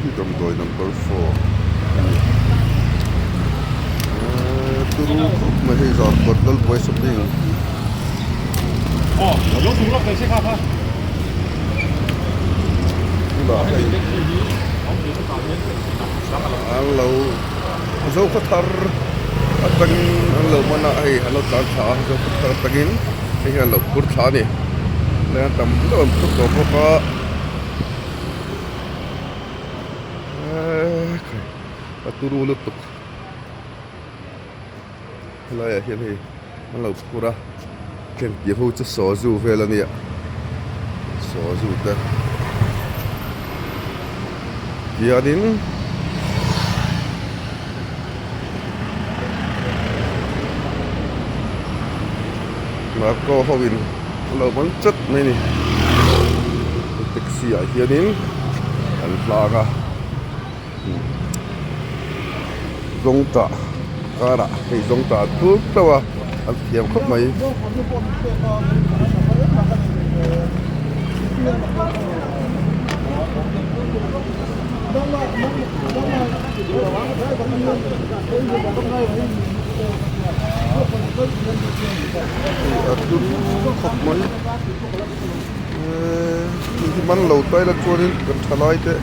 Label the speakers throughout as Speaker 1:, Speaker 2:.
Speaker 1: hi damdawi number four a ni eee turu khawp mai hei zarkawt lalbuai shopping bulah hei an lo zokhawthar atangin an lo man a hei an lo tlan thla a zokhawthar atangin hei hian an lo phur thla a ni tlem tam deuh an phur tawh bawk a eee khai a turu lutuk helaiah hian hei an lo phur a thlengtir ho chu sawzu vel a nia sawzu te tianin Marco ho in a lo man chat mai a ni taxi ah hianin an hlang a. Zawngtah karah hei zawngtah an phur teuh a an thiam khawp mai. A turu khawp mai eee hei hi man lo ta ila chuanin kan thalai te.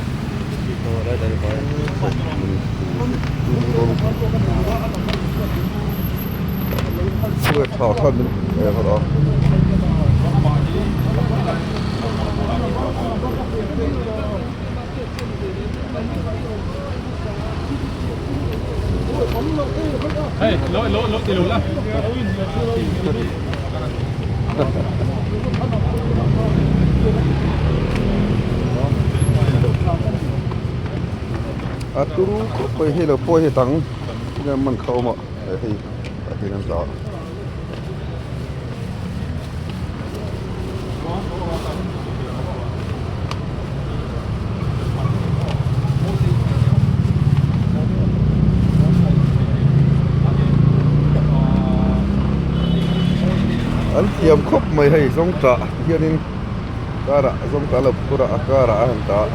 Speaker 1: A turu khawp mai hei lo pawh hi dang enge man kha awm a hei tah hian an dah a. An thiam khawp mai hei zawngtah hianin karah zawngtah lo phur a a karah a han dah.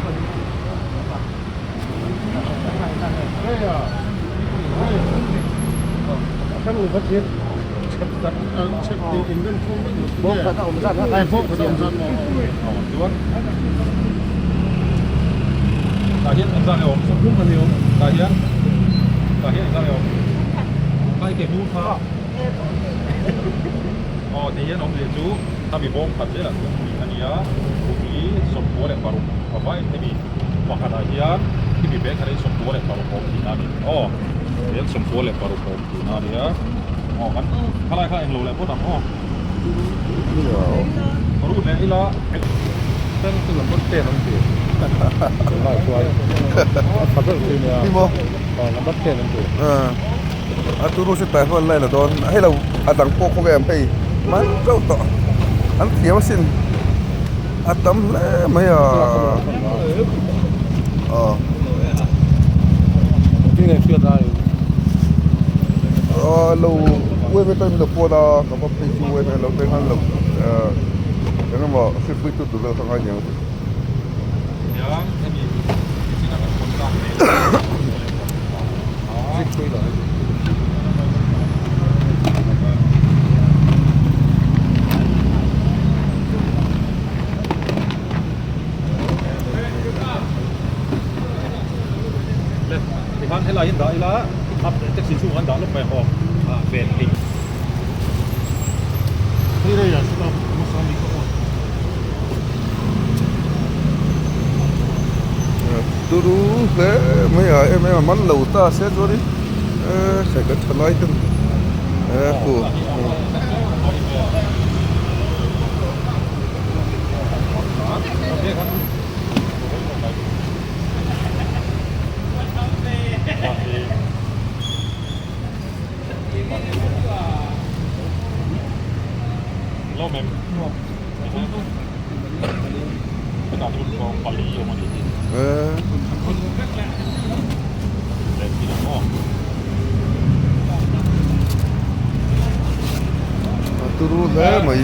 Speaker 2: Pakhatah hian khimi bag khat hi 96 awm tihna a ni aw hian 96 awm tihna a nia aw kan khalai kha englo leh phawt ang aw ru leh ila
Speaker 3: number 10 an ti tunlai chuan a tha ber chu nia number 10 an ti
Speaker 1: a turu chu tai huan lai la dawn hei lo a dang pawh khaw em hei man teuh tawh an thiam asin. A tam hle mai a aw aw lo uai ve lo pawn a ka va phei chu uai ve lo te khan lo eng emaw hripui tu tur vel kha ngai niang.
Speaker 2: Tikhan helai hi dah ila taxi chhungah an dah lawk mai ang aw ven hei.
Speaker 1: Turu hle mai a em em a man lo ta se chuanin eee hei kan tha lai ten eee khu. A turu hle mai.